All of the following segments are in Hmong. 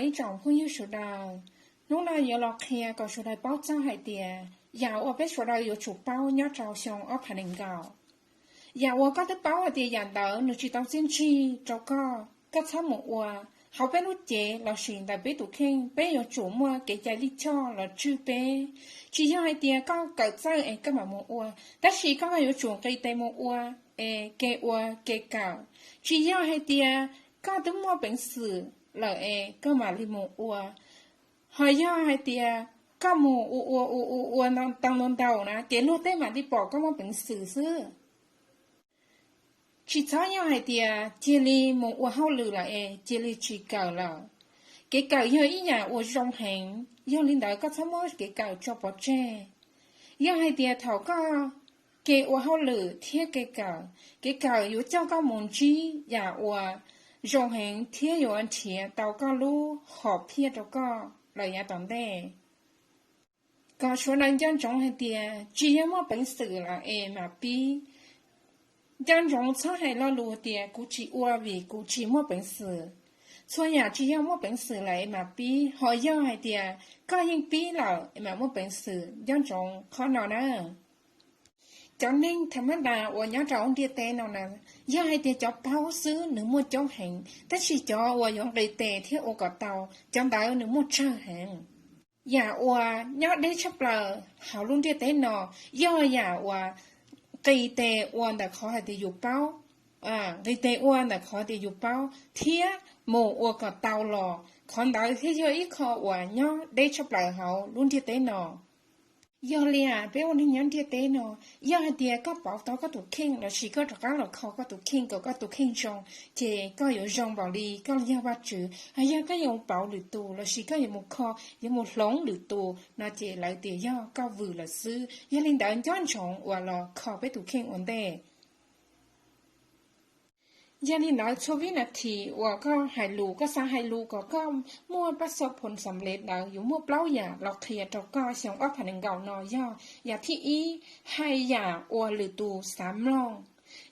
Ib tsoom phooj ywg sawv daws, hnub no yuav los qhia kom sawv daws paub txog hais tias yam uas peb sawv daws yuav tsum paub nyob rau xyoo ob phav nees nkaum. Yam uas koj twb paub hais tias yam ntawd nws tsis tau txiaj ntsig rau koj, koj txhob mus ua. Hauv peb lub cev lossis ntawm peb tus kheej, peb yuav tsum muaj kev cai lij choj los tswj peb. Tsis yog hais tias koj kawm txawj es koj mam mus ua, tab sis koj yuav tsum nqis tes mus ua, es ke ua ke kawm. Tsis yog hais tias koj twb muaj peev xwm lawm es koj mam li mus ua. Ho yog hais tias koj mus ua ua ua ua ua tau ntau ntau na, ces luag tej mam li pom koj muaj peev xwm xwb. Tsis txhob yog hais tias cia li mus ua hauj lwm lawm es cia li tsis kawm lawm. Kev kawm yog ib yam uas zoo heev, yog li ntawd koj txhob muab kev kawm tso pov tseg. Yog hais tias thaum koj ke ua hauj lwm thiab ke kawm, kev kawm yuav coj koj mus ntsib yam uas zoo heev thiab yuav nrhiav tau koj lub hom phiaj rau koj lawm yav tom ntej. Kom sawv daws nco ntsoov hais tias tsis yog muaj peev xwm lawm es mam pib. Nco ntsoov txhob hais lo lus tias kuv tsis ua vim kuv tsis muaj peev xwm. Txhua yam tsis yog muaj peev xwm lawm es mam pib, ho yog hais tias koj yeej pib lawm es mam muaj peev xwm. Nco ntsoov qhov no na. Cov neeg tham ma das uas nyob rau hauv ntiaj teb no na, yog hais tias cov paub xwb nws muaj coob heev, tab sis cov uas yuav nqis tes thiab ua kom tau, cov ntawd nws muaj tsawg heev. Yam uas nyob deb tshaj plaws hauv lub ntiaj teb no yog yam uas nqis tes ua ntawm qhov hais tias yus paub, nqis tes ua ntawm qhov tias yus paub thiab mus ua kom tau los, qhov ntawd thiaj yog ib qho uas nyob deb tshaj plaws hauv lub ntiaj teb no. Yog li peb ua neeg nyob ntiaj teb no, yog hais tias koj pauv tau koj tus kheej lossis koj rov qab los kho koj tus kheej kom koj tus kheej zoo, ces koj yuav zoo npaum li koj yog Vajtswv. Ho yog koj yuav mus pauv lwm tus lossis koj yuav mus kho, yuav mus hloov lwm tus no ces lawv tias yog koj vwm lawm xwb. Yog li ntawd nco ntsoov uas los kho peb tus kheej ua ntej. Yog li ntawd txhua vib nas this uas koj hais lus, koj xav hais lus kom koj muaj pab xo phoo xam lev ntawd yuav muaj plaub yam los qhia rau koj xyoo ob phav nees nkaum no yog: yam thib ib, hais yam uas lwm tus xav mloog.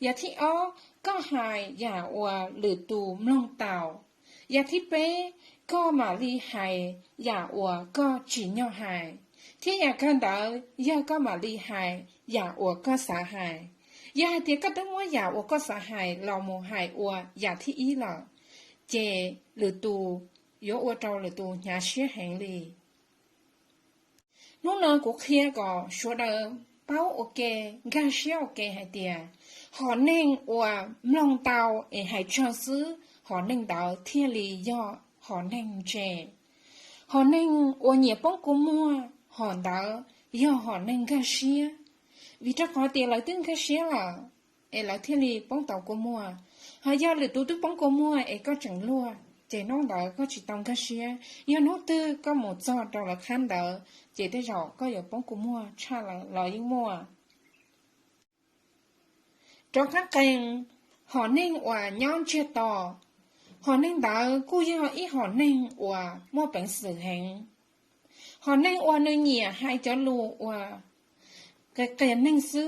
Yam thib ob, koj hais yam uas lwm tus mloog tau. Yam thib peb, koj mam li hais yam uas koj tsim nyog hais. Thiab yam kawg ntawd yog koj mam li hais yam uas koj xav hais. Yog hais tias koj twb muab yam uas koj xav hais los mus hais ua yam thib ib lawm, ces lwm tus, yuav ua rau lwm tus hnyav siab heev li. Hnub no kuv qhia kom sawv daws paub ua ke, nkag siab ua ke hais tias hom neeg uas mloog tau es hais tsawg xwb, hom neeg ntawd thiaj li yog hom neeg ntse. Hom neeg uas nyiam poob kua muag, hom ntawd yog hom neeg nkag siab, vim rau qhov tias lawv twb nkag siab lawm es lawv thiaj li poob tau kua muag. Ho yog lwm tus twb poob kua muag es koj tseem luag, ces hnub ntawd koj tsis tau nkag siab. Yog hnub twg koj mus txog rau lawv qhab ntawd, ces tej zaum koj yuav poob kua muag tshaj lawv los yeej muaj. Rov qab qees, hom neeg uas nyob ntsiag to, hom neeg ntawd kuj yog ib hom neeg uas muaj peev xwm heev. Hom neeg uas nws nyiam hais cov lus uas qias qias neeg xwb,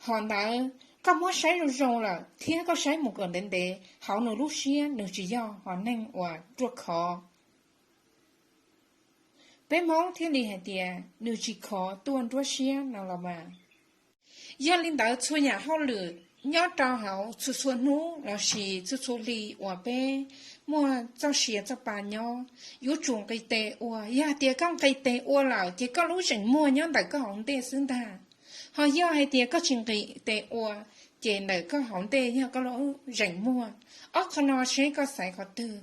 hom ntawd koj muab saib zoo zoo lawm thiab koj saib mus kom ntev ntev, hauv nws lub siab nws tsis yog hom neeg uas ruaj khov. Peb Hmoob thiaj li hais tias nws tsis khov tuaj nruab siab no los mas. Yog li ntawd txhua yam hauj lwm nyob rau hauv txhua txhua hnub lossis txhua txhua hli uas peb muaj txoj sia txoj pa nyob, yuav tsum nqis tes ua. Yog hais tias koj nqis tes ua lawm ces koj lub zeem muag nyob ntawm koj hauv ntej xwb ntag. Ho yog hais tias koj tsis nqis tes ua, ces ntawm koj hauv ntej yog koj lub zeem muag. Ob qho no seb koj xaiv qhov twg.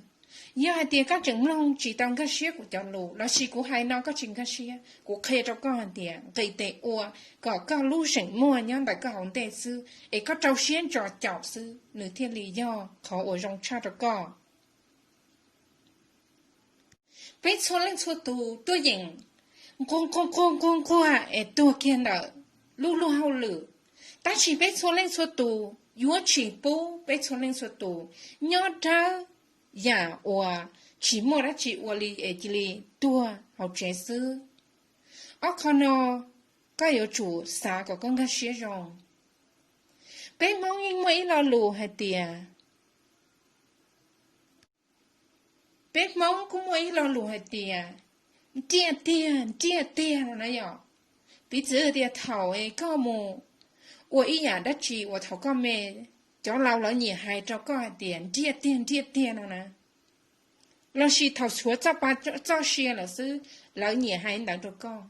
Yog hais tias koj tseem mloog tsis tau nkag siab kuv cov lus lossis kuv hais no koj tsis nkag siab, kuv qhia rau koj hais tias nqis tes ua kom koj lub zeem muag nyob ntawm koj hauv ntej xwb es koj rau siab ntso caum xwb, nws thiaj li yog qhov uas zoo tshaj rau koj. Peb txhua leej txhua tus tuaj yeem nquag nquag nquag nquag nquag es tuag kiag ntawm lub luag hauj lwm, tab sis peb txhua leej txhua tus yuav tsis pub peb txhua leej txhua tus nyob rawb yam uas tsis muaj dab tsi ua li es cia li tuag hauv tsev xwb. Ob qho no koj yuav tsum xav kom koj nkag siab zoo. Peb Hmoob yeej muaj ib lo lus hais tias Peb Hmoob kuj muaj ib lo lus hais tias ntiaj tiag ntiaj tiag no na yom. Piv txwv tias thaum koj mus ua ib yam dab tsi uas thaum koj me, cov laus lawv nyiam hais rau koj hais tias ntiaj tiag ntiaj tiag no na, los sis thaum tshuav txoj pa txoj sia lawm xwb, lawv nyiam hais ntawd rau koj.